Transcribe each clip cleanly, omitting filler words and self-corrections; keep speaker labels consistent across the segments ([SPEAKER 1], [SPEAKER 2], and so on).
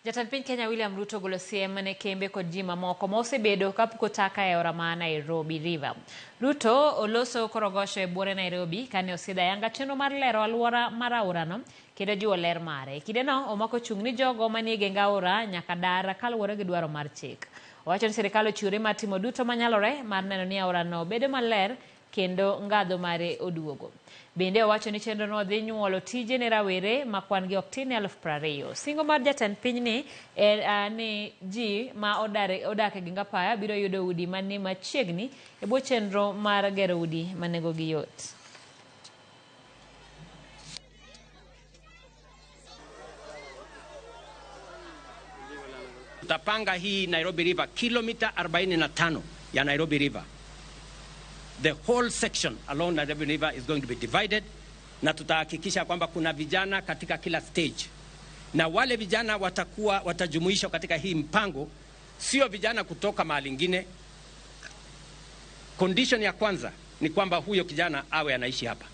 [SPEAKER 1] Jatend piny Kenya William Ruto ogolo siem ne kembe kod ji mamoko ma osebedo ka puko taka e aora ma Nairobi River. Ruto oloso korogosho e buore Nairobi kane osidho ayanga chenro mar lero alwora mar aorano kendo jiwo ler mare. E kindeno omako chung' ni jogo manie geng aora nyaka dar kaluwore gi dwaro mar chik. Owacho ni sirkal ochiwore mar timo duto manyalore mar neno ni aorano bedo maler kendo ngadho mare oduogo. Bende owacho ni chenrono dhi nyuolo tije ne rawere ma kwan gi ok tin ne 20,000. Singo mar jatend piny ni en ni ji ma odak e geng apaya biro yudo udi mani machiegni e bwo chenro mar gero udi ma nengogi yot.
[SPEAKER 2] Tutapanga hii Nairobi River kilomita 45 ya Nairobi River. The whole section along Nairobi River is going to be divided, na tutahakikisha kwamba kuna vijana katika kila stage, na wale vijana watakuwa watajumuishwa katika hii mpango, sio vijana kutoka mahali ingine. Condition ya kwanza ni kwamba huyo kijana awe anaishi hapa,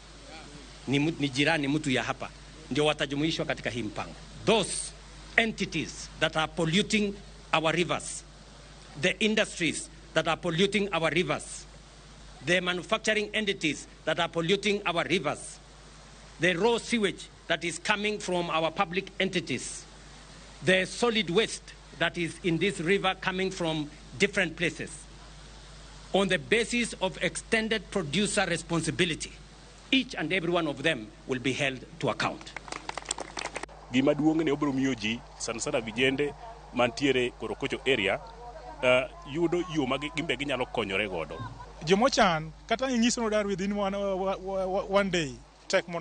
[SPEAKER 2] ni jirani mtu ya hapa, ndio watajumuishwa katika hii mpango. Those entities that are polluting our rivers, the industries that are polluting our rivers, the manufacturing entities that are polluting our rivers, the raw sewage that is coming from our public entities, the solid waste that is in this river coming from different places, on the basis of extended producer responsibility, each and every one of them will be held to account.
[SPEAKER 3] Gima duong' ni obiro miyo ji sana sana vijende mantiere Korokocho area yudo yo ma gimbe ginyalo konyore godo.
[SPEAKER 4] Jomochan kata ing'iso nodar within one day tek mondo